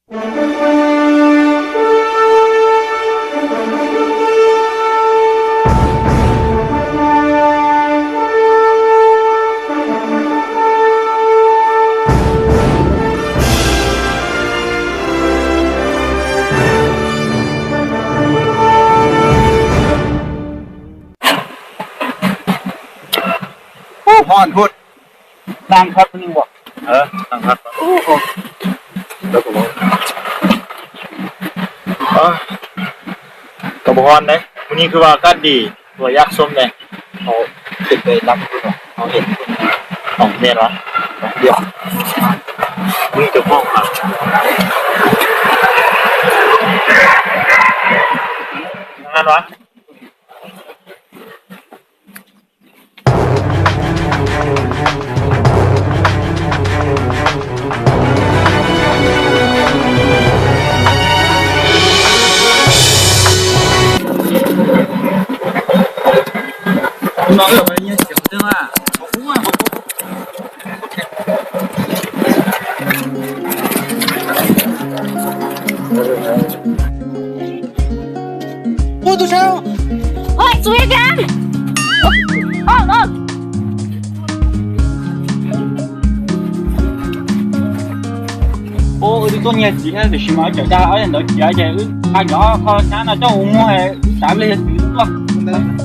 Ub, hos nrhuav, nag hab ua, nag hab, koj puas hos ne? Mus ni kws vas kab dim tuam yaj xom ne, hos tes pe lab, hos hem, hos me los, mus tus hos, hos Ua tus sawv, ua tus tuaj nyiag txiv thiab, tiam sis mas cawm dag ob yam ntawd tiav ces wb nqa cov kho cab no coj mus muag, wb xav lig twv tuaj.